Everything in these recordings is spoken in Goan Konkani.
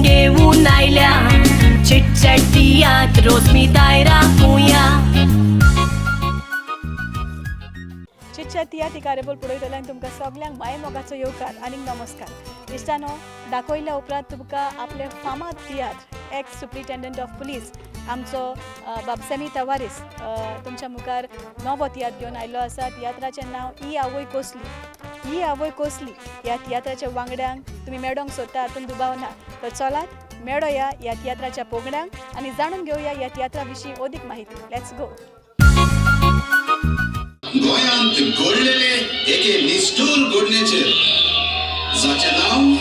घेऊन आयल्या. चिटचॅट तियात्र रोजमी दायरा. चिटचॅट तियात्र ही कार्यावळ पळयतल्यान तुमकां सगल्यांक माये मोगाचो येवकार आनी नमस्कार. इश्टानो, दाखयल्या उपरांत तुमकां आपले फामाद तियात्र एक्स सुप्रिटेंडंट ऑफ पुलीस आमचो बाब सॅमी तवारीस तुमच्या मुखार नवो तियात्र घेवन आयिल्लो आसा. तियात्राचें नांव ही आवय कोसली. ही आवय कोसली ह्या तियात्राच्या वांगड्यांक तुमी मेळोंक सोदता हातूंत दुबाव ना. तर चलात मेळोया ह्या तियात्राच्या पोगड्यांक आनी जाणून घेवया ह्या तियात्रा विशीं अदीक माहिती. Let's go. गोंयांत घडलेले एके निश्ठूर घडणेचेर, जाचें नांव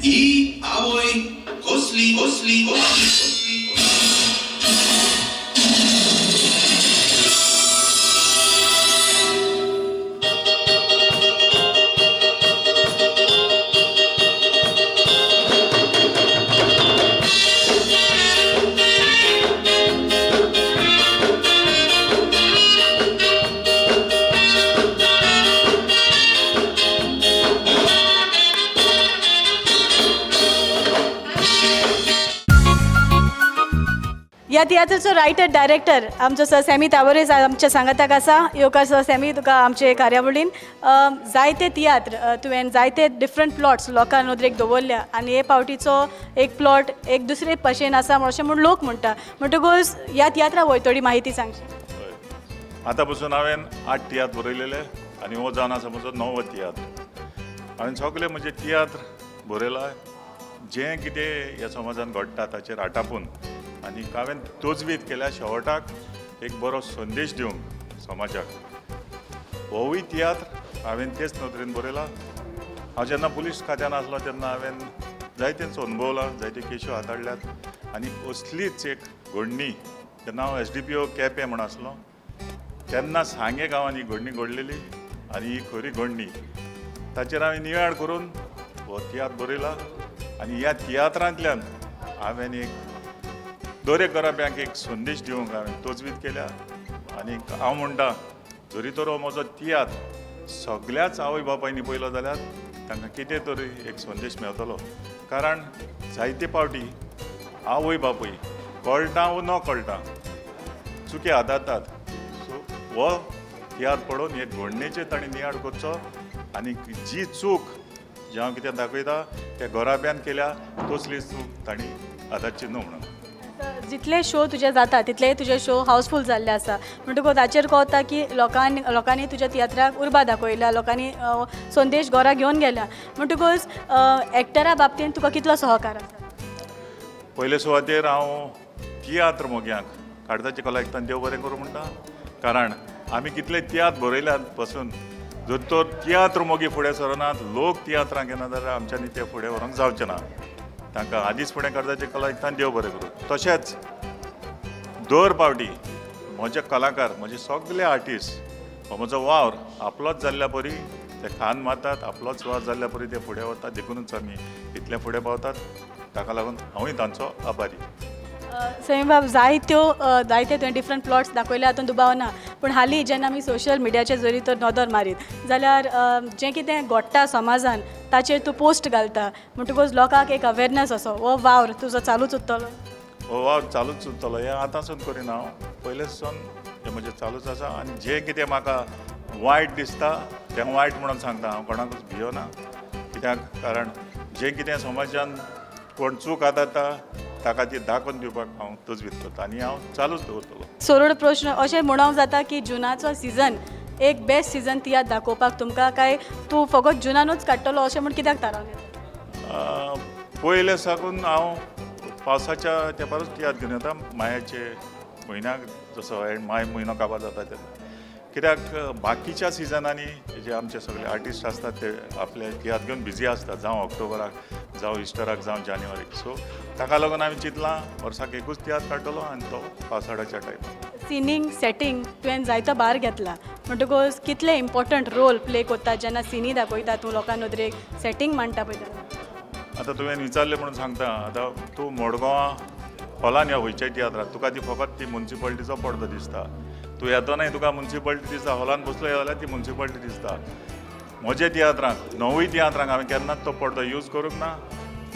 ही आवय कसली कसली कसली. ह्या तियात्राचो रायटर डायरेक्टर आमचो सर सॅमी तावरेज आमच्या सांगाताक आसा. येवकार सर सॅमी तुका आमचे कार्यावळीन. जायते तियात्र तुवें जायते डिफरंट प्लॉट्स लोकां नदरेक दवरल्या आनी हे पावटीचो एक प्लॉट एक दुसरे भाशेन आसा अशें म्हूण लोक म्हणटा. म्हणटकूच ह्या तियात्रा वयर थोडी माहिती सांगची. हय, आतां पसून हांवें 8 तियात्र बरयलेले आनी हो जावन आसा म्हजो 9वो तियात्र. हांवें सगळे म्हजे तियात्र बरयला जें कितें ह्या समाजान घडटा ताचेर आटापून आनी हांवें तजवीज केल्या शेवटाक एक बरो संदेश दिवंक समाजाक. होवूय तियात्र हांवें तेच नदरेन बरयला. हांव जेन्ना पुलीस खात्यान आसलो तेन्ना हांवें जायतेंच अणभवलां, जायत्यो केश्यो हाताळ्ळ्यात आनी असलीच एक घडणी जेन्ना हांव SDPO केपें म्हूण आसलो तेन्ना सांगे गांवांत ही घडणी घडलेली आनी ही खरी घडणी ताचेर हांवें नियाळ करून हो तियात्र बरयला. आनी ह्या तियात्रांतल्यान हांवें एक दर एक घराब्यांक एक संदेश दिवंक हांवें तजवीज केल्या. आनी हांव म्हणटा जरी तर हो म्हजो तियात्र सगल्याच आवय बापायनी पळयलो जाल्यार तांकां कितें तरी एक संदेश मेळटलो. कारण जायते पावटी आवय बापूय कळटा वो न कळटा चुकी हाताळटात. सो हो तियात्र पळोवन एक घडणेचेर तांणी नियाळ करचो आनी जी चूक जें हांव कितें दाखयता त्या घराब्यान केल्या तसली चूक तांणी हाताळची न्हू म्हणून. जितले शो तुजे जाता तितलेय तुजे शो हावसफूल जाल्ले आसा. म्हणटकूच ताचेर कळटा की लोकांनी तुज्या तियात्राक उर्बा दाखयल्या, लोकांनी संदेश घरा घेवन गेल्या. म्हणटकूच एक्टरा बाबतींत तुका कितलो सहकार आसा? पयले सुवातेर हांव तियात्र मोग्यांक काळजाचे कला देव बरें करूं म्हणटा. कारण आमी कितले तियात्र बरयल्यात पसून जर तर तियात्र मोगी फुडें सरनात, लोक तियात्रांक येना जाल्यार आमच्यांनी ते फुडें व्हरूंक जावचें ना. तांकां आदींच फुडें काळजाचे कला देव बरें करूं. तशेंच दर पावटी म्हजे कलाकार, म्हजे सगळे आर्टिस्ट हो म्हजो वावर आपलोच जाल्ल्या परी ते खान मारतात, आपलोच वावर जाल्ल्या परी ते फुडें वतात. देखुनूच आमी इतले फुडें पावतात. ताका लागून हांवूय तांचो आभारी. सॅमीबाब, जायते तुवें डिफरंट प्लॉट्स दाखयले हातूंत दुबाव ना. पूण हालीं जेन्ना आमी सोशल मिडियाचेर जरी तर नदर मारीत जाल्यार जें कितें घडटा समाजान ताचेर तूं पोस्ट घालता. म्हणटकूच लोकांक एक अवेरनस असो हो वावर तुजो चालूच उरतलो? हो वावर चालूच उरतलो. हें आतांसून करिना हांव, पयलेंसून हें म्हजें चालूच आसा. आनी जें कितें म्हाका वायट दिसता तें वायट म्हणून सांगता. हांव कोणाकूच भियोना. कित्याक कारण जें कितें समाजान कोण चूक हाताळटा ताका ती दाखोवन दिवपाक हांव तजवीज करता आनी हांव चालूच दवरतलो. सरळ प्रश्न अशें म्हणूंक जाता की जुनाचो सिजन एक बेस्ट सिजन तियात्र दाखोवपाक तुमकां, काय तूं फकत जुनानूच काडटलो अशें म्हूण कित्याक थारावलें? पयले साकून हांव पावसाच्या तेंपारूच तियात्र घेवन येता. मायाचे म्हयन्याक जसो माय म्हयनो काबार जाता तेन्ना. कित्याक बाकीच्या सिजनांनी जे आमचे सगळे आर्टिस्ट आसतात ते आपले तियात्र घेवन बिजी आसतात, जावं ऑक्टोबराक, जावं इस्टराक, जावं जानेवारीक. सो ताका लागून हांवें चिंतलां वर्साक एकूच तियात्र काडटलो आनी तो पावसाळ्याच्या टायमार. सिनींग सेटींग तुवें जायतो भार घेतला. म्हणटकूच कितले इम्पोर्टंट रोल प्ले करता जेन्ना सिनी दाखयता तूं लोकां नदरेक सेटींग मांडटा पळय तेन्ना? आतां तुवें विचारलें म्हणून सांगता. आतां तूं मडगांवां हॉलान या खंयच्याय तियात्राक तुका ती फकत ती मुन्सिपालिटीचो पडदो दिसता. तूं येतनाय तुका मुन्सिपालिटी दिसता, हॉलान बसलो जाल्यार ती मुन्सिपालिटी दिसता. म्हज्या तियात्रांक, 9 तियात्रांक हांवें केन्नाच तो पडदो यूज करूंक ना.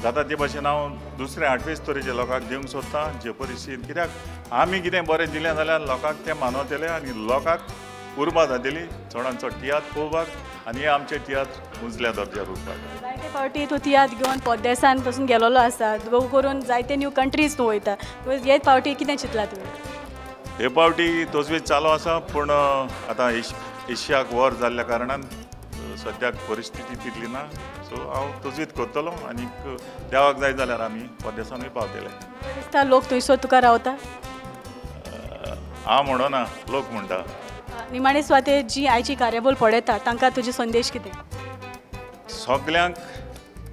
जाता ते भाशेन हांव दुसरे आठवेच तरेचे लोकांक दिवंक सोदतां जे परिस्थितीन, कित्याक आमी कितें बरें दिलें जाल्यार लोकांक तें मानवतलें आनी लोकांक उर्बा जातली चडान चड तियात्र पळोवपाक आनी हे आमचे तियात्र उंचल्या दर्ज्यार उरपाक. जायते फावटी तूं तियात्र घेवन परदेसान पसून गेलोलो आसा, भोव करून जायते न्यू कंट्रीज तूं वयता, हे फावटी कितें चिंतलां तुवें? हे फावटी तजवीज चालू आसा, पूण आतां एशियाक वॉर जाल्ल्या कारणान सद्याक परिस्थिती तितली ना, सो हांव तजवीज करतलो आनी देवाक जाय जाल्यार आमी परदेसानूय पावतले. दिसता लोक थंयसर तुका रावता? हांव म्हणना, लोक म्हणटा. निमाणे सुवातेर जी आयची कार्यावळ पळयता तांकां तुजे संदेश कितें? सगल्यांक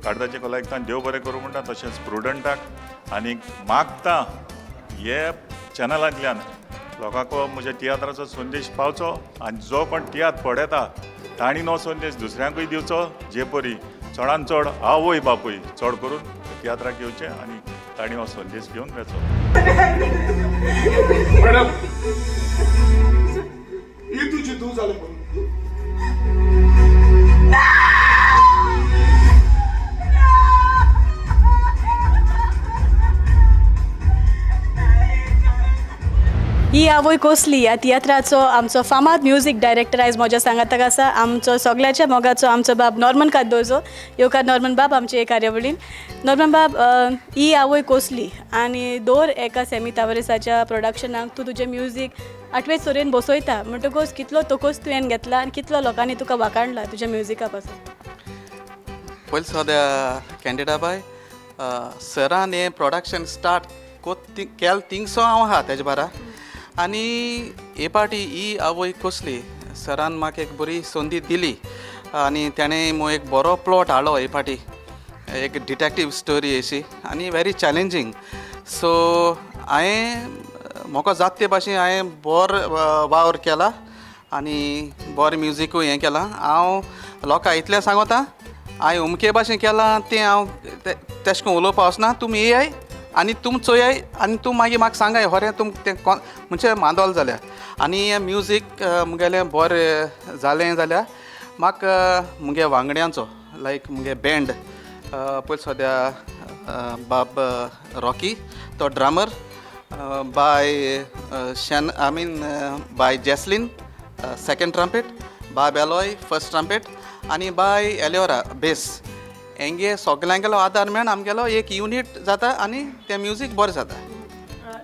काळजाचे खोलायेंतल्यान देव बरें करूं म्हणटा, तशेंच प्रुडंटाक आनी मागता हे चॅनलांतल्यान लोकांक म्हज्या तियात्राचो संदेश पावचो आनी जो कोण तियात्र पळयता तांणी हो संदेश दुसऱ्यांकूय दिवचो, जे परी चडान चड आवय बापूय चड करून तियात्राक येवचे आनी तांणी हो संदेश घेवन वचो. मॅडम, ही तुजी धूव जाली म्हणून. ही आवय कसली ह्या तियात्राचो आमचो फामाद म्युजीक डायरेक्टर आयज म्हज्या सांगाताक आसा, आमचो सगळ्याच्या मोगाचो आमचो बाब नॉर्मन कार्दोजो. येवकार नॉर्मन बाब आमचे हे कार्यावळीन. नॉर्मन बाब, ही आवय कसली आनी दर एका सॅमी तावरेसाच्या प्रोडक्शनाक तूं तुजें म्युजीक आठवेच तरेन बसयता, म्हणटकूच कितलो तोकोस तुवें घेतला आनी कितलो लोकांनी तुका वाखाणला तुज्या म्युजिका पासून? पयलीं सद्या कॅन्डिडा बाय, सरान हें प्रोडक्शन स्टार्ट केलें थिंगसो हांव आहा तेजे बारा, आनी हे पाटी ही आवय कसली सरान म्हाका एक बरी संदी दिली आनी तेणें म्हूण एक बरो प्लॉट हाडलो. हे पाटी एक डिटेक्टीव स्टोरी अशी आनी व्हेरी चॅलेंजींग, सो हांवें म्हाका जाता ते भाशेन हांवें बरो वावर केला आनी बरें म्युजिकूय हें केलां. हांव लोकांक इतलें सांगोता, हांवें अमके भाशेन केलां तें हांव तेशें करून उलोवपा वचना. तुमी येयाय आनी तुम चोयाय आनी तूं मागीर म्हाका सांगाय खरें तुम तें म्हणजे मांदोल जाल्यार आनी हें म्युजीक मुगेलें बरें जालें जाल्यार म्हाका मुगे वांगड्यांचो लायक मुगे बँड पयलीं सद्या बाब रॉकी तो ड्रमर, बाय Shen I mean बाय जॅसलीन सेकेंड ट्रम्पेट, बाब एलॉय फर्स्ट ट्रम्पेट आनी बाय एलियोरा बेस, हेंगे सगल्यांगेलो आदार मेळून आमगेलो एक युनीट जाता आनी तें म्युजीक बरें जाता.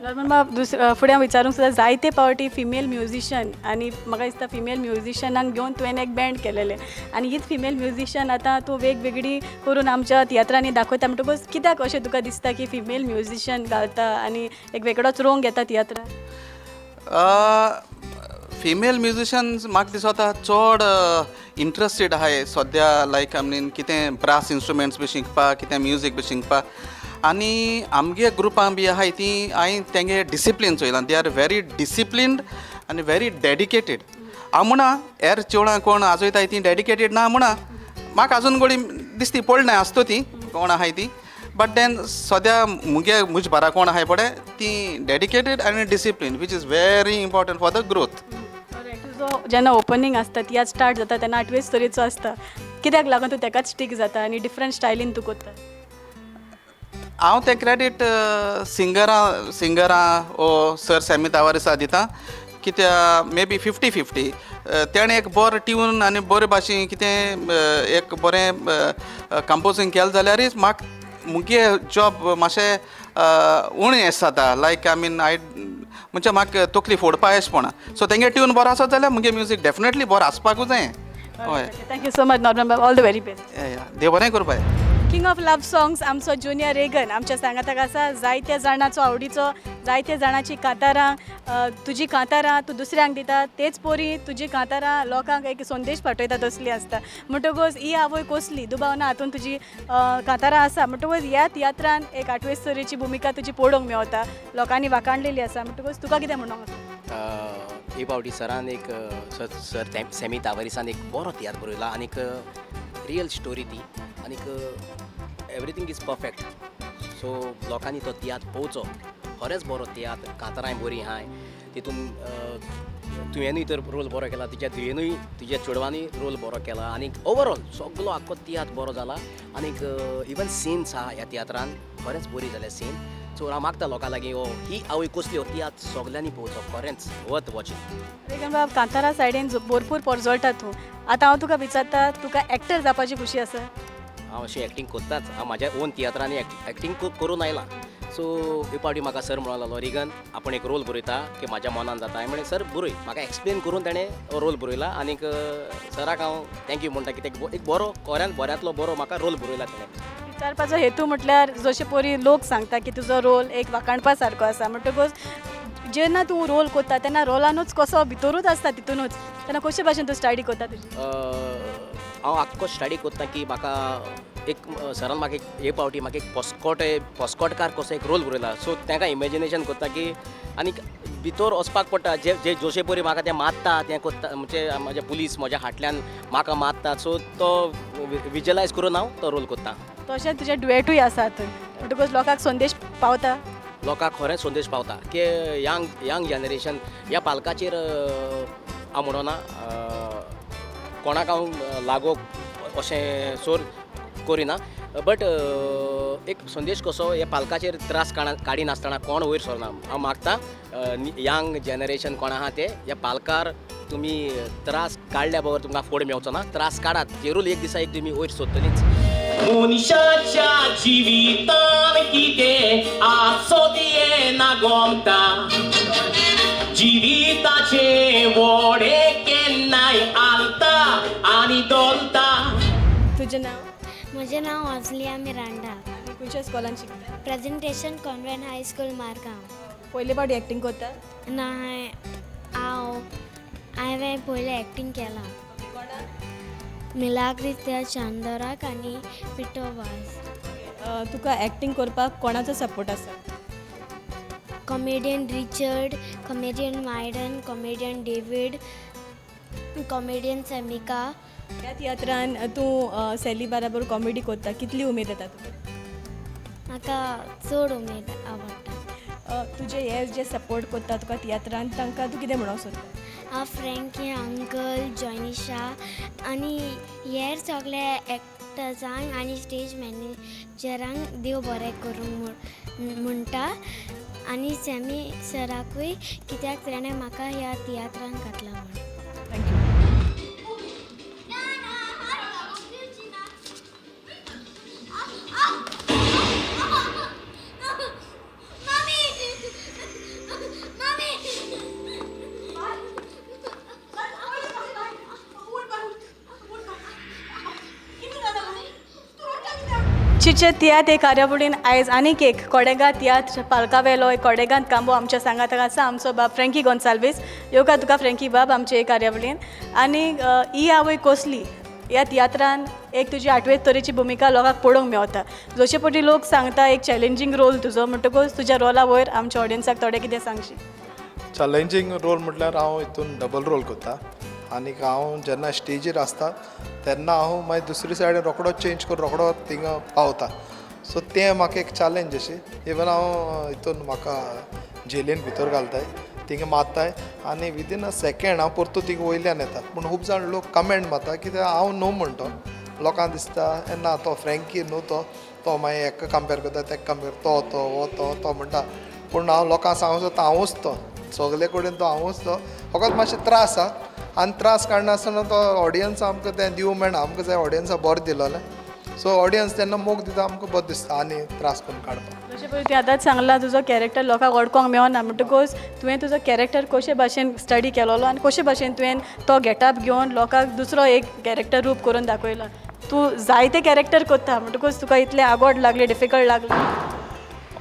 नॉर्मन बाब, दुसरें फुडें हांव विचारूंक सोदता, जायते फावटी फिमेल म्युजिशन आनी म्हाका दिसता फिमेल म्युजिशनाक घेवन तुवें एक बँड केलेलें आनी हीच फिमेल म्युजिशन आतां तूं वेगवेगळी करून आमच्या तियात्रांनी दाखयता, म्हणटकूच कित्याक अशें तुका दिसता की फिमेल म्युजिशन घालता आनी एक वेगळोच रंग येता तियात्रान? फिमेल म्युजिशन्स म्हाका दिसता चड इंट्रस्टेड आहाय सद्या, लायक I mean कितें ब्रास इन्स्ट्रुमेंट्स बी शिकपाक, कितें म्युजीक बी शिकपाक, आनी आमगे ग्रुपां बी आहाय ती हांवें तेंगे डिसिप्लीन चोयलां, they are very disciplined आनी व्हेरी डेडिकेटेड. हांव म्हणा हेर चेवडां कोण आजयताय ती डेडिकेटेड ना म्हणा, म्हाका आजून गोडी दिसती पडना आसतो ती कोण आहाय ती, बट then सद्या मुगे म्हजे बारा कोण आहाय पळय ती डेडिकेटेड आनी discipline, which is very important for the growth. तुजो जेन्ना ओपनींग आसता, तियात्र स्टार्ट जाता तेन्ना आठवेच तरेचो आसता, कित्याक लागून तूं तेकाच स्टीक जाता आनी डिफरंट स्टायलीन तूं करता? हांव तें क्रेडीट सिंगरां ओ सर सॅमी तावारीसा दिता, कित्या मे बी 50-50 तेणें एक बरो ट्यून आनी बरे भाशेन कितें एक बरें कंपोजींग केलें जाल्यारूच म्हाका मुगे जॉब मातशें उणें येस जाता, लायक I mean I म्हणजे म्हाका तकली फोडपा येश पडना, सो तेंगे ट्यून बरो आसत जाल्यार मुगे म्युजीक डेफिनेटली बरो आसपाकूच जाय. हय, thank you so much Norman बाब, ऑल the very best. देव बरें करूं बाय. किंग ऑफ लव सॉंग्स आमचो जुनियर रेगन आमच्या सांगाताक आसा. जायत्या जाणाचो आवडीचो, जायत्या जाणाची कांतारां, तुजी कांतारां तूं दुसऱ्यांक दिता, तेच पोरी तुजी कांतारां लोकांक एक संदेश पाठयता तसली आसता, म्हणटकूच ही आवय कसली दुबाव ना हातून तुजी कांतारां आसा, म्हणटकूच ह्या तियात्रान एक आठवेच तरेची भुमिका तुजी पळोवंक मेवता, लोकांनी वाखाणलेली आसा, म्हणटकूच तुका कितें म्हणूंक आसा? हे फावटी सरान एक सर सॅमी तावरीसान एक बरो तियात्र बरयला आनीक रियल स्टोरी ती आनीक एवरीथींग is perfect, सो लोकांनी तो तियात्र पळोवचो, खरेंच बरो तियात्र, कांतारांय बरीं आहाय, तितून तुवेंनूय तर रोल बरो केला, तुज्या धुयेनूय तुज्या चेडवानूय रोल बरो केला आनी ओवरऑल सगलो आख्खो तियात्र बरो जाला. आनीक इवन सीन्स आहा ह्या तियात्रान खरेंच बरी जाल्या सीन. सो हांव मागता लोकां लागीं हो ही आवय कसली हो तियात्र सगल्यांनी पळोवचो, खरेंच वर्थ वॉचिंग. रिगन बाब, कांतारा सायडीन भरपूर परजळटा तूं, आतां हांव तुका विचारता, तुका एक्टर जावपाची खुशी आसा? हांव अशें एक्टींग करताच, हांव म्हाज्या ओन तियात्रांनी एक्टींग करून आयलां. सो हे फावटी म्हाका सर म्हणूंक लागलो, रिगन आपूण एक रोल बरयता की म्हाज्या मनान जाता. हांवें म्हणलें सर बरय, म्हाका एक्सप्लेन करून ताणें रोल बरयला. आनीक सराक हांव thank you म्हणटा कित्याक एक बरो खऱ्यान बऱ्यांतलो बरो म्हाका रोल बरयला ताणें. विचारपाचो हेतू म्हटल्यार जशे परी लोक सांगता की तुजो रोल एक वाखाणपा सारको आसा, म्हणटकूच जेन्ना तूं रोल करता तेन्ना रोलानूच कसो भितरूच आसता तितूनच, तेन्ना कशे भाशेन तूं स्टडी करता तुजी? हांव आख्खो स्टडी करता की म्हाका एक सरान म्हाका एक हे फावटी म्हाका एक पोस्कोटकार कसो एक रोल बरयला. सो तांकां इमेजिनेशन करता की आनी भितर वचपाक पडटा, जे जे जोशे परी म्हाका तें मारता तें करता, म्हणजे म्हजे पुलीस म्हज्या फाटल्यान म्हाका मारता. सो तो विज्युअलायज करून हांव तो रोल करता. तशें तुजें डुएटूय आसा थंय, म्हणटकूच लोकांक संदेश पावता? लोकांक खरेंच संदेश पावता की यंग जनरेशन ह्या पालकाचेर हांव म्हणना कोणाक हांव लागोवप अशें सोर करिना, बट एक संदेश कसो ह्या पालकाचेर त्रास काडिनासतना कोण वयर सरना. हांव मागता यंग जनरेशन कोण आहा ते ह्या पालकार तुमी त्रास काडल्या बगर तुमकां फोड मेवचो ना. त्रास काडात जरूर, एक दिसा एक तुमी वयर सोदतलीच. मनशाच्या जिवितान कितें आसो दियेना गोमता, जिविताचें वोडें केन्नाय आलता आनी दोलता. तुजें नांव? म्हजें नांव ऑजलिया मिरांडा. आनी खंयच्या स्कॉलान शिकता? Presentation convent high school, Margao. पयले फावटी एक्टींग करता? ना, हांव हांवें पयलें एक्टींग केलां मिलाग्रीस त्या चांदोराक आनी पिटो वाज. तुका एक्टींग करपाक कोणाचो सपोर्ट आसा? Comedian Richard, comedian Myron, comedian David, comedian Samika. ह्या तियात्रान तूं सॅली बराबर कॉमेडी करता, कितली उमेद येता तुका? म्हाका चड उमेद आवडटा. तुजे हे जे सपोर्ट करता तुका तियात्रान, तांकां तूं कितें म्हणूंक सोदता? हांव फ्रँकी अंकल, जॉयनिशा आनी हेर सगळे एक्टर्सांक आनी स्टेज मॅनेजरांक देव बरें करूंक म्हणटा आनी सॅमी सराकूय, कित्याक ताणें म्हाका ह्या तियात्रान घातला म्हूण. Thank you. चिचे तियात्र हे कार्यावळीन आयज आनीक एक कोडेगा तियात्र पालकावेलो एक कोडेगांत कांबो आमच्या सांगाताक आसा आमचो बाब फ्रँकी गोन्साल्वीस. येवकार तुका फ्रँकी बाब आमचे हे कार्यावळीन. आनी ही आवय कसली ह्या तियात्रान एक तुजी आठवेच तरेची भुमिका लोकांक पळोवंक मेवता. जशे पटी लोक सांगता एक चॅलेंजींग रोल तुजो, म्हणटकूच तुज्या रोला वयर आमच्या ऑडियन्साक थोडें कितें सांगशी? चॅलेंजींग रोल म्हटल्यार हांव हितून डबल रोल करता आनीक हांव जेन्ना स्टेजीर आसता तेन्ना हांव मागीर दुसरी सायडीन रोकडो चेंज करून रोकडो थिंगा पावता. सो तें म्हाका एक चॅलेंज अशी. इवन हांव हितून म्हाका जेलीन भितर घालताय, थिंगा मारताय आनी विदीन अ सेकेंड हांव परतून थिंगा वयल्यान येता. पूण खूब जाण लोक कमेंट मारता कित्याक हांव न्हू म्हणटा, लोकांक दिसता ना तो फ्रँकी न्हू, तो तो मागीर हेका कंपेर करता तेका कंपेर, तो तो हो तो तो म्हणटा. पूण हांव लोकांक सांगूंक सोदता हांवूच तो, सगले कडेन तो हांवूच तो. फकत मातशें त्रास आहा आनी त्रास काडनासतना तो ऑडियन्स आमकां तें दिवंक मेळना. आमकां जाय ऑडियन्सा बरें दिलोलें, सो ऑडियन्स तेन्ना मोग दिता आमकां बरें दिसता आनी त्रास करून काडपाक. जशें पळय तुवें आतांच सांगलां तुजो कॅरेक्टर लोकांक वळखोंक मेळना, म्हणटकूच तुवें तुजो कॅरेक्टर कशे भाशेन स्टडी केलोलो आनी कशे भाशेन तुवें तो गेटअप घेवन लोकांक दुसरो एक कॅरेक्टर रूप करून दाखयलो? तूं जायते कॅरेक्टर करता म्हणटकूच तुका इतलें आगोड लागलें, डिफिकल्ट लागलें?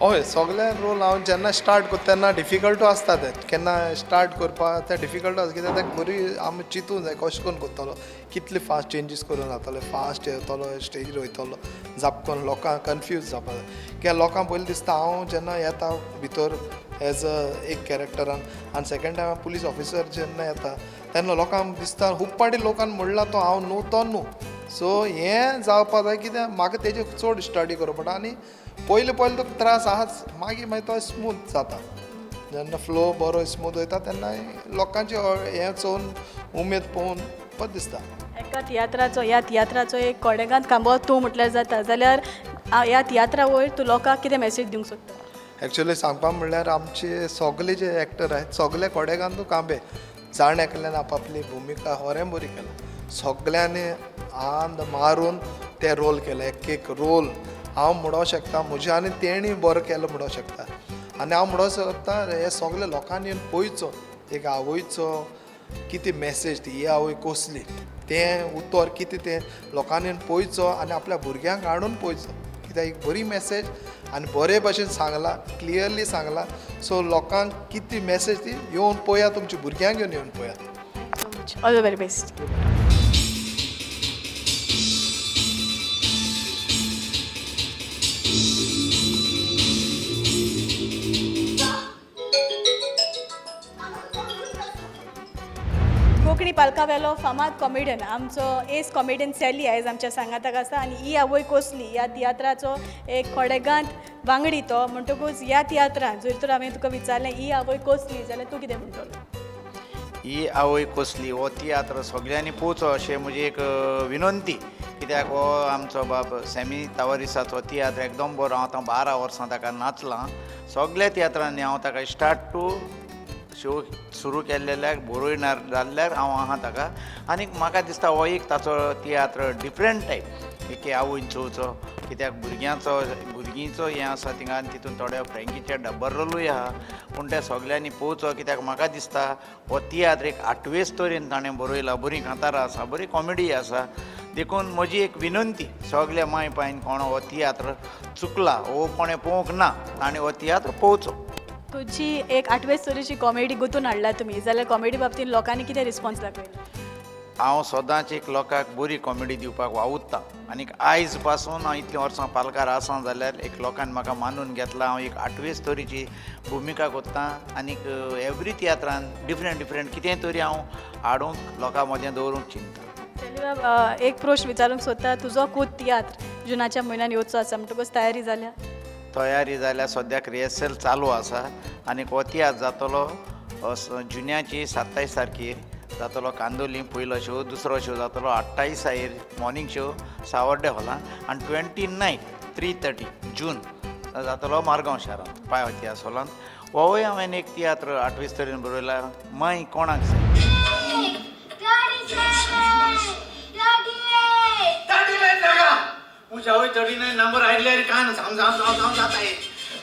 हय, सगळे रोल हांव जेन्ना स्टार्ट करता तेन्ना डिफिकल्टू आसता. तें केन्ना स्टार्ट करपाक तें डिफिकल्ट आसता कित्याक तें बरी आमी चिंतूंक जाय कशें करून करतलो, कितले फास्ट चेंजीस करून जातले, फास्ट येतलो स्टेजीर वयतलो जाप करून लोकांक कन्फ्यूज जावपा जाय. कित्याक लोकांक पयलीं दिसता हांव जेन्ना येता भितर एज अ एक कॅरेक्टरान आनी सेकेंड टायम पुलीस ऑफिसर जेन्ना येता तेन्ना लोकांक दिसता खूब फावटी लोकान म्हणलां तो हांव न्हू तो न्हू. सो हें जावपा जाय कित्याक म्हाका तेजेर चड स्टडी करप पडटा आनी पयले पयले तुका त्रास आहाच, मागीर मागीर तो स्मूथ जाता. जेन्ना फ्लो बरो स्मूथ वयता तेन्ना लोकांचे हें चोवन उमेद पळोवन बरें दिसता. एका तियात्राचो ह्या तियात्राचो एक कोडेगांत खांबो तूं म्हटल्यार जाता जाल्यार ह्या तियात्रा वयर तूं लोकांक कितें मॅसेज दिवंक सोदता? एक्चुअली सांगपा म्हणल्यार आमचे सगले जे एक्टर आहात सगले कोडेगांतू कांबे जाण एकल्यान आपापली भुमिका होरें बरी केला. सगल्यांनी आंद मारून ते रोल केले. एक एक रोल हांव म्हणोंक शकता म्हज्या आनी तेणी बरो केलो म्हणोंक शकता. आनी हांव म्हणोंक शकता हे सगळे लोकांनी येवन पळयचो एक आवयचो कितें मॅसेज ती ही आवय कसली तें उतर कितें तें लोकांनी येवन पळयचो आनी आपल्या भुरग्यांक हाडून पळयचो कित्याक एक बरी मॅसेज आनी बरे भाशेन सांगला, क्लियरली सांगला. सो लोकांक कितें मॅसेज ती येवन पळयात, तुमच्या भुरग्यांक घेवन येवन पळयात. All the very best. Konkani पालकावेलो फामाद कॉमेडियन आमचो एस कॉमेडियन सॅली आयज आमच्या सांगाताक आसा आनी ही आवय कोसली ह्या तियात्राचो एक खोडेगांत वांगडी तो. म्हणटकूच ह्या तियात्रान जर तर हांवें तुका विचारलें ही आवय कोसली जाल्यार तूं कितें म्हणटलो? ही आवय कोसली हो तियात्र सगळ्यांनी पळोवचो अशें म्हजी एक विनंती. कित्याक हो आमचो बाब सॅमी तावरिसाचो तियात्र एकदम बरो. हांव आतां 12 वर्सां ताका नाचलां. सगल्या तियात्रांनी हांव ताका स्टार्ट टू शो सुरू केल्ल्याक बरोयणार जाल्ल्यार हांव आहा ताका. आनीक म्हाका दिसता हो एक ताचो तियात्र डिफरंट टायप एके आवयन चोवचो. कित्याक भुरग्यांचो भुरगींचो हें आसा थिंगा आनी तितून थोडे फ्रेंकीचे डब्बर रोलूय आहा. पूण ते सगल्यांनी पळोवचो कित्याक म्हाका दिसता हो तियात्र एक आठवेच तरेन ताणें बरयला. बरीं कांतारां आसा, बरी कॉमेडी आसा. देखून म्हजी एक विनंती सगल्या माय पायन कोण हो तियात्र चुकला हो कोणें पळोवंक ना ताणें हो तियात्र पळोवचो. तुजी एक आठवेच तरेची कॉमेडी गुंतून हाडला तुमी जाल्यार कॉमेडी बाबतीन लोकांनी कितें रिस्पॉन्स दाखयला? हांव सदांच एक लोकांक बरी कॉमेडी दिवपाक वावुरता आनीक आयज पासून हांव इतलीं वर्सां पालकार आसा जाल्यार एक लोकांनी म्हाका मानून घेतला. हांव एक आठवेच तरेची भुमिका करता आनीक एवरी तियात्रान डिफरंट डिफरंट कितें तरी हांव हाडूंक लोकां मदें दवरूंक चिंतता. सॅली बाब, एक प्रश्न विचारूंक सोदता, तुजो खूद तियात्र जुनाच्या म्हयन्यान येवचो आसा म्हणटकूच तयारी जाल्या? तयारी जाल्या, सद्याक रिहर्सल चालू आसा आनीक हो तियात्र जातलो जुन्याची 27 तारखेर जातलो कांदोली पयलो शो, दुसरो शो जातलो 28 मॉर्निंग शो सावर्डे हॉलान आनी 29 3:30 जून जातलो मारगांव शारांत पाय तियात्र हॉलांत. होवूय हांवें एक तियात्र आठवीस तरेन बरयला माय कोणाक जाय. म्हज्या 39 नंबर आयकल्यार कान साम साम साम साम जाता.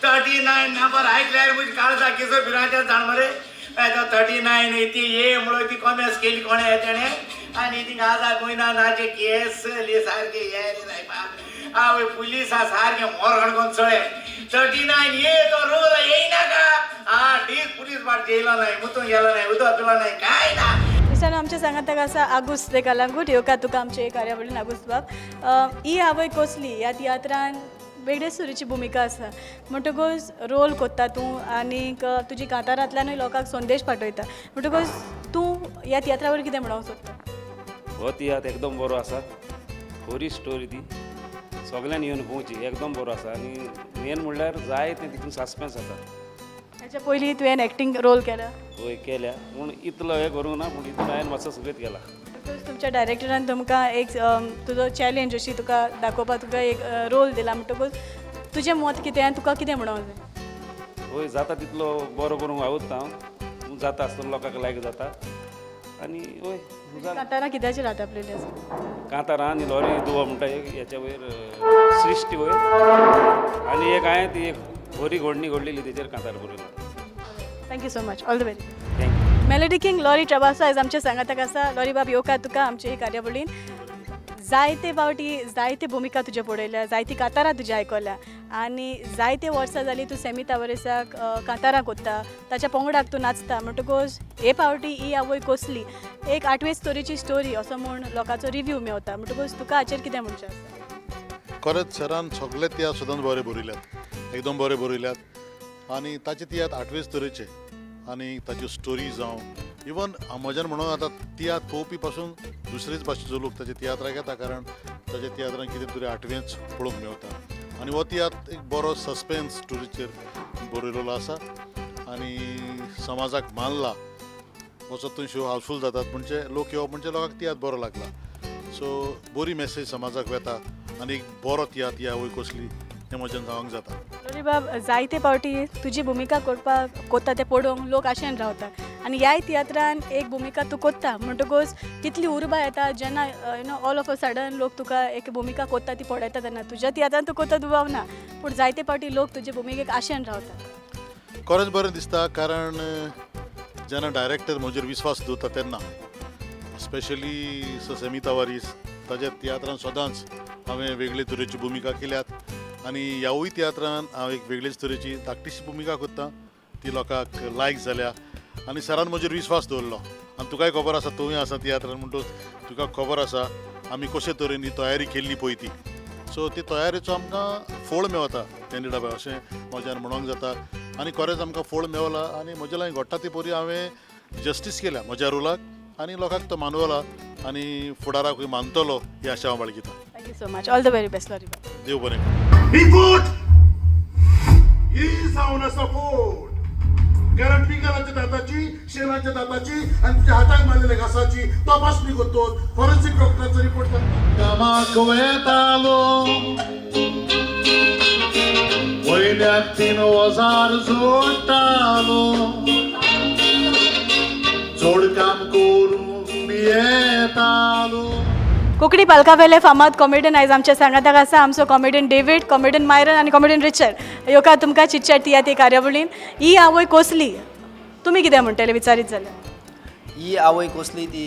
39 नंबर आयकल्यार म्हजी काळजा किसो भिरांत्या जाण मरे. 39 ती ये म्हणून ती कॉमेस केली कोणें तेणें आनी ती गाजा गोंयना नाचे केस सारके ये सायबा. आवय पुलिसा सारकें मोरगण कोण चळे 39 ये तो रोज येयनाका. आ डीस पुलीस बाट जेयलो नाय, मुतूंक गेलो नाय, उदक पिलो नाय, कांय ना. इश्टानो आमच्या सांगाताक आसा आगुस्त दे कलांगूट. येवकार तुका आमचे कार्यावळीन आगुस्त बाब. ही आवय कोसली ह्या तियात्रान वेगळेच तरेची भुमिका आसा म्हणटकूच रोल कोत्ता तूं आनीक तुजी कांतारांतल्यानूय लोकांक संदेश पाठयता म्हणटकूच तूं ह्या तियात्रा वयर कितें म्हणूंक सोदता? हो तियात्र एकदम बरो आसा, खरी स्टोरी ती सगल्यांनी येवन पळोवची, एकदम बरो आसा आनी मेन म्हणल्यार जाय तें तितून सस्पेन्स आसा. हाच्या पयलीं तुवें एक्टींग रोल केला? हय केल्या, पूण इतलो हें करूंक ना, पूण इतलो हांवें मातसो सुगीत केला. म्हणटकूच तुमच्या डायरेक्टरान तुमकां एक तुजो चॅलेंज अशी तुका दाखोवपाक तुका एक रोल दिला म्हणटकूच तुजें मत कितें आनी तुका कितें म्हणूंक जाय? हय जाता तितलो बरो करूंक वावुरता हांव, पूण जाता आसतना लोकांक लायक जाता आनी हय कांतारां कित्याचेर आटापलेली आसा? कांतारां आनी लॉरी दुवा म्हणटा एक हेच्या वयर सृश्टी वयर आनी एक हांवें ती एक बरी घडणी घडलेली तेचेर कांतार बरयला. Thank you so much, all the very. Thank you. Melody king Lorry Travaasa आयज आमच्या सांगाताक आसा. लॉरी बाब येवकार तुका आमचे कार्यावळीन. जायते फावटी जायते भुमिका तुज्यो पळयल्या, जायती कांतारां तुजी आयकल्या आनी जायते वर्सां जालीं तूं सॅमी तावरेसाक कांतारां कोत्ता, ताच्या पंगडाक तूं नाचता म्हणटकूच हे फावटी ही आवय कोसली एक आठवेच तरेची स्टोरी असो म्हूण लोकांचो रिव्यू मेवता म्हणटकूच तुका हाचेर कितें म्हणचें आसा? खरेंच सरान सगळे तियात्र सदांच बरे बरयल्यात, एकदम बरे बरयल्यात आनी ताचे तियात्र आठवेच तरेचे आनी ताच्यो स्टोरी जावं इवन म्हज्यान म्हणून आतां तियात्र पळोवपी पासून दुसरेच भाशेचो लोक ताचे तियात्राक येता, कारण ताच्या तियात्रान कितें तरी आठवेंच पळोवंक मेवता आनी हो तियात्र एक बरो सस्पेन्स स्टोरीचेर बरयलेलो आसा आनी समाजाक मानला वचत थंय शो हावसफूल जातात म्हणजे लोक येवप म्हणजे लोकांक तियात्र बरो लागला. सो बरी मॅसेज समाजाक वेता आनी एक बरो तियात्र ही आवय कसली हें म्हज्यान सांगूंक जाता. लोरी बाब, जायते फावटी तुजी भुमिका करपाक कोत्ता तें पळोवंक लोक आशेन रावता आनी ह्याय तियात्रान एक भुमिका तूं कोत्ता म्हणटकूच कितली उर्बा येता जेन्ना you know all of a sudden लोक तुका एक भुमिका कोत्ता ती पळयता तेन्ना तुज्या तियात्रान तूं कोत्ता दुबाव ना पूण जायते फावटी लोक तुजे भुमिकेक आशेन रावता. खरेंच बरें दिसता कारण जेन्ना डायरेक्टर म्हजेर विस्वास दवरता तेन्ना स्पेशली सर सॅमी तावारीस ताज्या तियात्रान सदांच हांवें वेगळे तरेची भुमिका केल्यात आनी ह्यावूय तियात्रान हांव एक वेगळेच तरेची धाकटीशी भुमिका करता ती लोकांक लायक जाल्या आनी सरान म्हजेर विस्वास दवरलो आनी तुकाय खबर आसा तूंय आसा तियात्रान म्हणटकच तुका खबर आसा आमी कशे तरेन ही तयारी केल्ली पळय ती. सो ती तयारेचो आमकां फोळ मेवता कॅन्डिडा बाय अशें म्हज्यान म्हणोंक जाता आनी खरेंच आमकां फोळ मेवला आनी म्हज्या लागीं घडटा ती परी हांवें जस्टीस केल्या म्हज्या रोलाक आनी लोकांक तो मानवला आनी फुडाराकूय मानतलो ही आशा हांव बाळगिता. Thank you so much, all the very best Lori बाब. देव बरें करूं. ही फूट ही जावन आसा फूट कारण पिंगलाच्या दाताची शेणाच्या दाताची आनी तुज्या हाताक मारलेल्या घासाची तपासणी करतो फॉरेन्सिक डॉक्टराचो रिपोर्ट सांगता. कामाक वेतालो वयल्याक 3000 जोडटालो चड काम करूंक येतालो. कोंकणी पालकावेले फामाद कॉमेडियन आयज आमच्या सांगाताक आसा. आमचो कॉमेडियन डेवीड, कॉमेडियन मायरन आनी कॉमेडियन रिचर्ड. येवकार तुमकां चिटचॅट तियात्र कार्यावळीन. ही आवय कसली तुमी कितें म्हणटले विचारीत जाल्यार? ही आवय कसली ती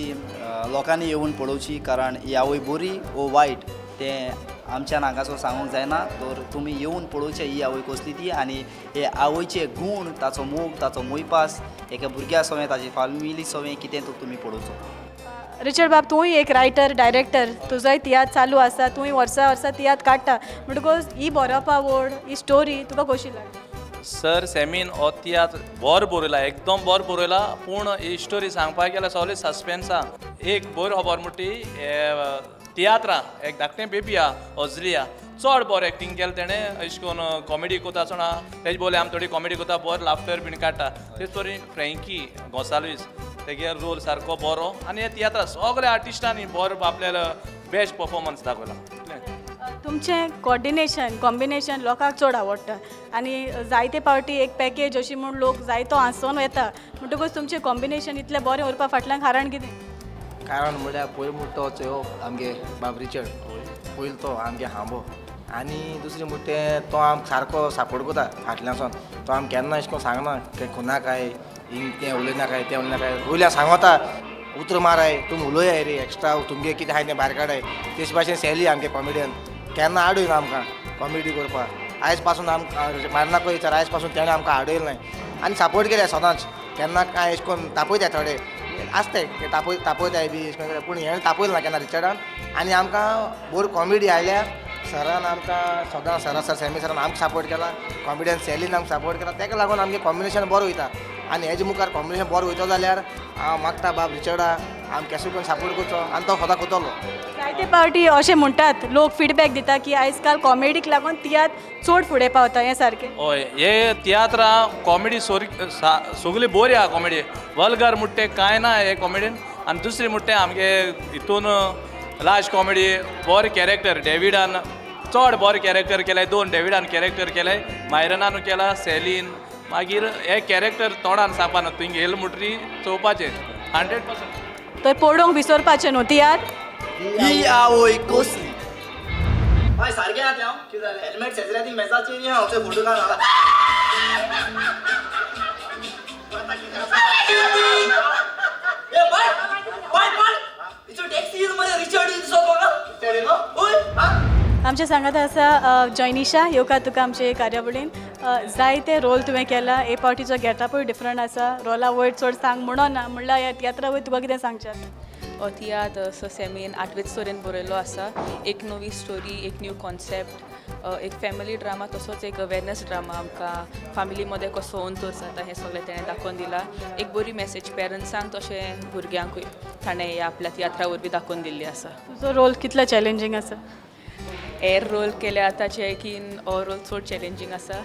लोकांनी येवन पळोवची कारण ही आवय बरी वो वायट तें आमच्यान हांगासर सांगूंक जायना. तर तुमी येवन पळोवचें ही आवय कसली ती आनी हे आवयचे गूण, ताचो मोग, ताचो मोयपास एका भुरग्या सवें, ताची फामिली सवें कितें तो तुमी पळोवचो. रिचर्ड बाब, तूंय एक रायटर डायरेक्टर, तुजोय तियात्र चालू आसा, तूंय वर्सा वर्सा तियात्र काडटा म्हणटकूच ही बरोवपा आवड, ही स्टोरी तुका कशी लागली? सर सॅमीन हो तियात्र बरो बरयला, एकदम बरो बरयला पूण ही स्टोरी सांगपाक गेल्यार सगळी सस्पेन्स आहा. एक बरी खबर म्हणटा ती तियात्रां एक धाकटें बेबी आहा अजलिया, चड बरें एक्टींग केलें तेणें. अशें करून कॉमेडी कोता आसतना तेजे बोले आमी थोडी कॉमेडी कोता, बरो लाफ्टर बीन काडटा. तेच परी फ्रँकी गोंसाल्वीस तेगे रोल सारको बरो आनी हे तियात्रां सगळ्या आर्टिस्टांनी बरो आपल्याला बेस्ट परफॉर्मन्स दाखयला. तुमचें कॉर्डिनेशन कॉम्बिनेशन लोकांक चड आवडटा आनी जायते फावटी एक पॅकेज अशी म्हूण लोक जायतो हांसोन वता म्हणटकूच तुमचें कॉम्बिनेशन इतलें बरें उरपा फाटल्यान कारण कितें? कारण म्हळ्यार पयलीं म्हणटा तो चोयो आमगे बाब रिचर्ड पयलो तो आमगे हांबो आनी दुसरें म्हणटा तो आमकां सारको सपोर्ट करता फाटल्यान सावन. तो आमकां केन्ना अशें करून सांगना खुनाकाय हिंग तें उलयनाकाय तें उलयनाकाय, वयल्यान सांगता उतरां माराय तुमी उलयाय रे एक्स्ट्रा तुमगे कितें आहाय तें भायर काडाय. तेच भाशेन सॅली आमगे कॉमेडियन केन्ना आडयना आमकां कॉमेडी करपाक. आयज पासून आमकां मारनाको विचार आयज पासून तेणें आमकां आडयलें नाय आनी सपोर्ट केल्या सदांच. केन्ना कांय अशें करून तापयता थोडे आसताय तापयताय बी अशें करून पूण हेणें तापयलें ना केन्ना रिचर्डान आनी आमकां बरी कॉमेडी हाडल्या. सरान आमकां सदां सरा सर सॅमी सरान आमकां सपोर्ट केला, कॉमेडियन सॅलीन आमकां सपोर्ट केला, तेका लागून आमगें कॉम्बिनेशन बरो वयता आनी हेजे मुखार कॉम्बिनेशन बरो वयतलो जाल्यार हांव मागता बाब रिचर्डा आमकां केसो करून सपोर्ट करचो आनी तो सदां करतलो. जायते फावटी अशें म्हणटात लोक फिडबॅक दिता की आयज काल कॉमेडीक लागून तियात्र चड फुडें पावता हें सारकें? हय, हे तियात्रां कॉमेडी सगळी बरी आहा कॉमेडी, वल्गर म्हणटा कांय ना हे कॉमेडीन. आनी दुसरी म्हणटा आमगे हितून लास्ट कॉमेडी बरें कॅरेक्टर डेविडान चड बरें कॅरेक्टर केलें, दोन डेविडान कॅरेक्टर केलें, मायरनान केला, सॅलीन, मागीर हे कॅरेक्टर तोंडान सांगपा ना, तुंय घेयल म्हणटरी चोवपाचें 100%. तर पळोवंक विसरपाचें न्हू तियात्र ही आवय कसली. हय सारकें आहा तें, हांव कितें जालें हेल्मेट शेजरा ती मेजाचेर हांव थंय फोटो काडून हाडला. आमच्या सांगात आसा जॉयनिशा, येवकार तुका आमचे कार्यावळीन. जायते रोल तुवें केला, हे फावटीचो गेटअपूय डिफरंट आसा, रोला वयर चड सांग म्हणून ना म्हणल्यार ह्या तियात्रा वयर तुका कितें सांगचें आसा? हो तियात्र सर सॅमीन आठवेच स्टोरेन बरयल्लो आसा. एक नवी स्टोरी, एक न्यू कॉन्सेप्ट, एक फॅमिली ड्रामा तसोच एक अवेरनस ड्रामा. आमकां फामिली मदें कसो अंतर जाता हें सगळें तेणें दाखोवन दिलां. एक बरी मॅसेज पेरंट्सांक तशें भुरग्यांकूय ताणें ह्या आपल्या तियात्रा वरवीं दाखोवन दिल्ली आसा. तुजो रोल कितलो चॅलेंजींग आसा? हेर रोल केल्या ताचे कीन हो रोल चड चॅलेंजींग आसा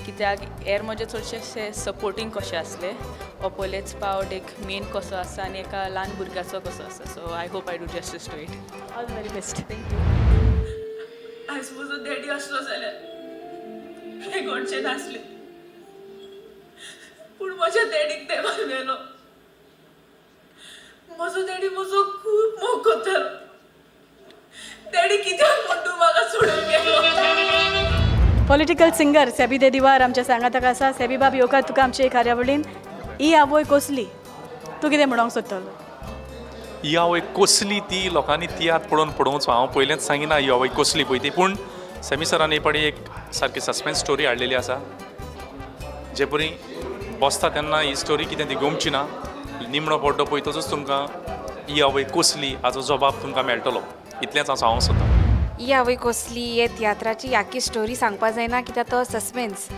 कित्याक हेर म्हजे चडशे सपोर्टींग कशें आसले, हो पयलेच पावट एक मेन कसो आसा आनी एका ल्हान भुरग्याचो कसो आसा. So I hope I do justice to it. All the very best. Thank you. आयज म्हजो डॅडी आसलो जाल्यार हें घडचें नासलें, पूण म्हज्या डॅडीक देवान व्हेलो. म्हजो डॅडी म्हजो खूब मोग करतालो. डॅडी कित्याक म्हूण तूं म्हाका सोडून गेलो? पॉलिटिकल सिंगर सॅबी दे दिवार आमच्या सांगाताक आसा. सॅबी बाब, येवकार तुका आमचे कार्यावळीन. ही आवय कसली, तूं कितें म्हणोंक सोदतलो? ही आवय कसली ती लोकांनी तियात्र पळोवन पळोवचो. हांव पयलेंच सांगिना ही आवय कसली पळय ती, पूण सॅमी सरान ही पळय एक सारकी सस्पेन्स स्टोरी हाडलेली आसा. जे परी बसता तेन्ना ही स्टोरी कितें ती गोमची ना, निमणो पड्डो पळयतकच तुमकां ही आवय कसली हाचो जबाब तुमकां मेळटलो. इतलेंच हांव सांगूंक सोदतां. ही आवय कसली हे तियात्राची आख्खी स्टोरी सांगपा जायना कित्याक तो सस्पेन्स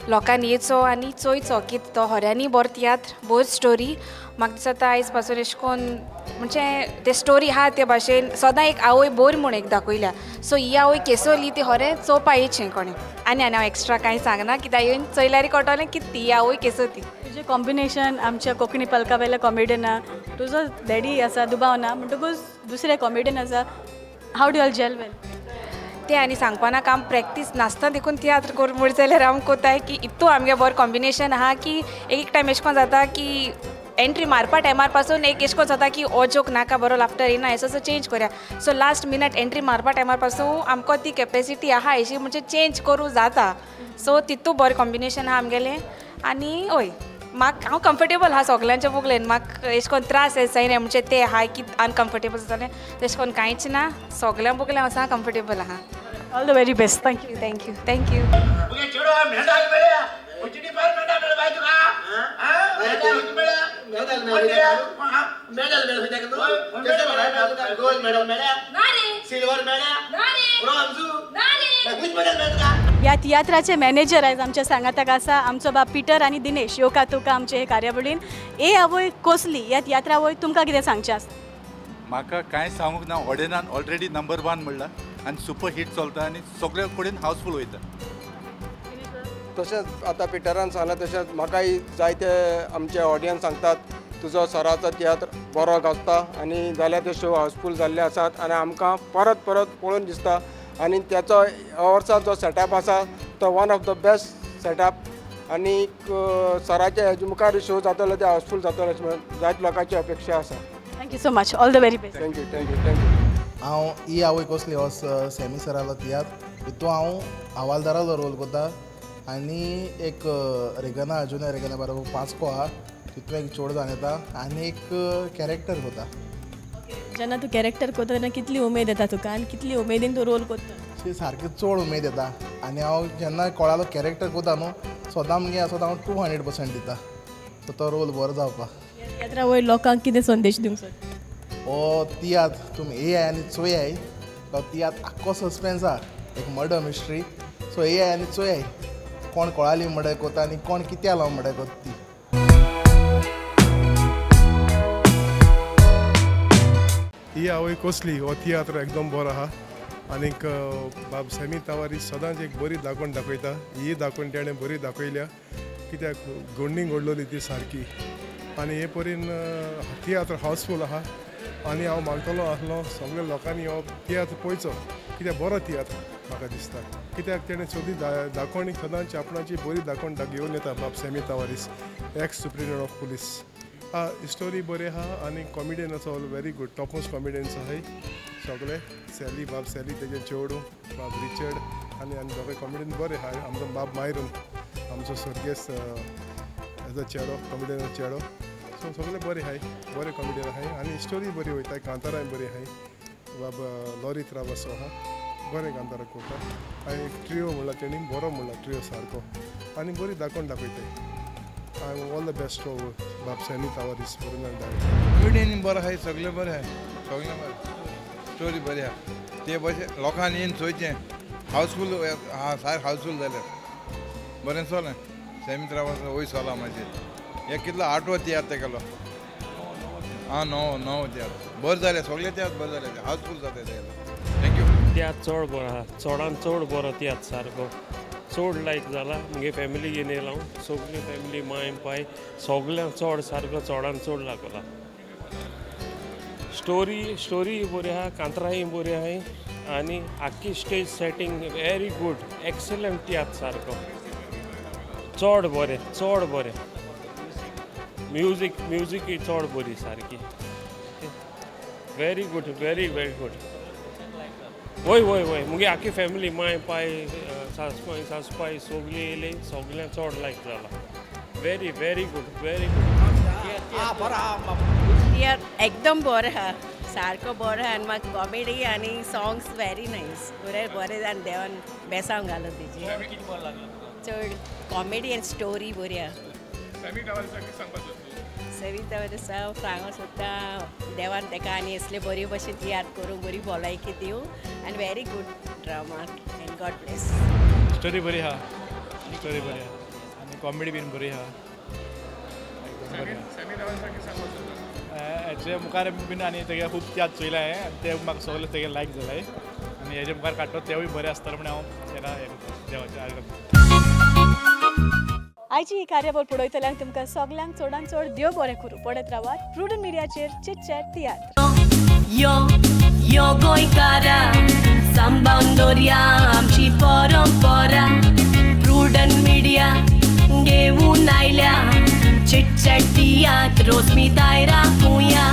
लोकांनी येचो आनी चोयचो की तो होऱ्यांनी बरो तियात्र, बरी स्टोरी. म्हाका दिसता आयज पासून एशें कोन्न म्हणजे ते स्टोरी आहा ते भाशेन सदां एक आवय बरी म्हूण एक दाखयल्या. सो ही आवय केसोली ती होरें चोवपा येचें कोणें. आनी आनी हांव एक्स्ट्रा कांय सांगना कित्याक येवन चोयल्यार कळटलें की ती आवय केसो ती. तुजें कॉम्बिनेशन आमच्या कोंकणी पलका वयल्या कॉमेडियना, तुजो डॅडी आसा दुबाव ना, म्हणटकूच दुसरे कॉमेडियन आसा, how do all gel well? तें आनी सांगपा नाका, आम प्रॅक्टीस नासतना देखून तियात्र करूं म्हूण जाल्यार आम कोताय की इतू आमगे बरो कॉम्बिनेशन आहा की एक एक टायम एशें कोन्न जाता की एंट्री मारपा टायमार पासून एक एशें कोन्न जाता की हो जोक नाका बरो लाफ्टर येना एसो असो चेंज करया. सो लास्ट मिनट एंट्री मारपा टायमार पासून आमकां ती कॅपेसिटी आहा अशी म्हणजे चेंज करूं जाता. सो तितू बरें कॉम्बिनेशन आहा आमगेलें. आनी हय म्हाका हांव कम्फर्टेबल आहा सगल्यांच्या बुगलेन, म्हाका एशें कोन्न त्रास जायना म्हणजे ते आहा की अनकम्फर्टेबल जालें तेशें कोन्न कांयच ना, सगल्यां बुगलें हांव सामकें कम्फर्टेबल आहा. All the very best. Thank you. Thank you. Thank you. ह्या तियात्राचे मॅनेजर आयज आमच्या सांगाताक आसा आमचो बाब पिटर आनी दिनेश. येवकार तुका आमचे हे कार्यावळीन. ए आवय कसली ह्या तियात्रा वयर तुमकां कितें सांगचें आसा? म्हाका कांय सांगूंक ना, ऑडियन्सान ऑलरेडी नंबर 1 म्हणला आनी सुपर हिट चलता आनी सगळे कडेन हावसफूल वयता. तशेंच आतां पिटरान सांगलां तशेंच म्हाकाय जायते आमचे ऑडियन्स सांगतात तुजो सराचो तियात्र बरो गाजता आनी जाल्यार ते शो हावसफूल जाल्ले आसात आनी आमकां परत परत पळोवन दिसता. आनी त्याचो वर्सा जो सेटअप आसा तो one of the best setup आनी सराचे हेजे मुखार शो जातलो ते हावसफूल जातलो अशें म्हणून जायते लोकांची अपेक्षा आसा. Thank you so much. All the very best. Thank you. Thank you. Thank you. हांव ही आवय कसली हो सॅमी सरालो तियात्र, हितून हांव हवालदारालो रोल करता आनी एक रेगना जुनियर रेगना बरोबर पांचको आहा तितून एक चेडो जावन येता आनी एक कॅरेक्टर करता. जेन्ना तूं कॅरेक्टर करता तेन्ना कितली उमेद येता तुका आनी कितली उमेदीन तूं रोल करता? सारकी चड उमेद येता आनी हांव जेन्ना कोणालो कॅरेक्टर करता न्हू सदां मुगे आसता हांव 200% दिता सो तो रोल बरो जावपाक. तियात्रा वयर लोकांक कितें संदेश दिवंक सोदता? हो तियात्र तुमी येयाय आनी चोयाय, तो तियात्र आख्खो सस्पेन्स आहा, एक मर्डर मिस्ट्री. सो येयाय आनी चोयाय कोण कोणाली मर्डर करता आनी कोण कित्याक लागून मर्डर करता ती. ही आवय कसली हो तियात्र एकदम बरो आहा आनीक बाब सॅमी तावारीस सदांच एक बरी दाखोवन दाखयता. ही दाखोवन तेणें बरी दाखयल्या कित्याक गोंडी घडलोली ती सारकी आनी हे परीन तियात्र हावसफूल आहा आनी हांव मागतलो आसलो सगल्या लोकांनी हो तियात्र पळोवचो कित्याक बरो तियात्र म्हाका दिसता कित्याक तेणें सदी दाखोवणी सदांच आपणाची बरी दाखोवन घेवन येता बाब Sammy Tavares ex superintendent of police. Story बरी आहा आनी कॉमेडियन आसा all very good topmost comedians आहाय सगळे सॅली बाब सॅली तेजे चेडूं बाब रिचर्ड आनी आनी दोगांय कॉमेडियन बरे आहाय. आमचो बाब मायरन आमचो सर्गेस्त एज अ चेडो कॉमेडियन चेडो सो सगळे बरे आहाय बरे कॉमेडियन आहाय आनी स्टोरी बरी वयता कांताराय बरी आहाय बाब लॉरी त्रावासो आहा बरें कांतारां करता आनी एक ट्रियो म्हणला तेणी बरो म्हणला ट्रियो सारको आनी बरी दाखोवन दाखयताय. I all the best for बाब सॅमी तावारीस बरें कॉमेडियन बरो आहाय सगळें बरें आहाय सगळें बरें स्टोरी बरी आहा ते भशेन लोकांनी येवन चोयचें हावसफूल आहा सारकें हावसफूल जालें बरें चोलें सॅमी त्रावास वयर चोला मातशें एक कितलो आठवो तियात्र तेगेलो आं णवो तियात्र बरें जालें सगळे तियात्र बरें जालें हावसफूल जाता तेगेलो. Thank you. तियात्र चड बरो आहा, चडान चड बरो तियात्र, सारको चड लायक जाला. मुगे फॅमिली घेवन येयला हांव, सगली फॅमिली माय पाय सगल्यांक चड सारको चडान चड लागला. स्टोरी बरी आहा, कांतराय बरी आहाय आनी आख्खी stage setting very good, excellent तियात्र सारको चड बरें, चड बरें. म्युजिकूय चड बरी सारकी, very good, very very good. वय वय वय, मुगे आख्खी फॅमिली माय पाय सासपाय सासपाय सगळीं येयली, सगळ्यांक चड लायक जाला. Very very good, very good. तियात्र एकदम बरो आहा, सारको बरो आहा आनी म्हाका कॉमेडी आनी सॉंग्स व्हेरी नायस, बरें बरें आनी देवान बेसांव घालो तेजी. चड कॉमेडी आनी स्टोरी बरी आहा. समी तावरिसा सांगूंक सोदता देवान ताका आनी असले बरे भशेन तियात्र करूंक बरी भलायकी दिवं आनी very good drama and God bless. Story बरी आहा, स्टोरी बरी आहा आनी कॉमेडी बीन बरी आहा. हेजे मुखार बीन आनी तेगे खूब तियात्र चोयला हांवें आनी ते म्हाका सगळे तेगे लायक जालाय आनी हेजे मुखार काडटा तेवूय बरे आसतले म्हण हांव तेका हें करता, देवाचें आर्गां. आयची ही कार्यावळ पळयतल्यांक तुमकां सगल्यांक चडान चड देव बरें करूं. पळयत रावात प्रुडंट मिडियाचेर चिटचॅट तियात्र. यो यो गोंयकारा सांबाळून दवरया आमची परंपरा, प्रुडंट मिडिया घेवन आयल्या चिटचॅट तियात्र रोजमी दायरा कुया.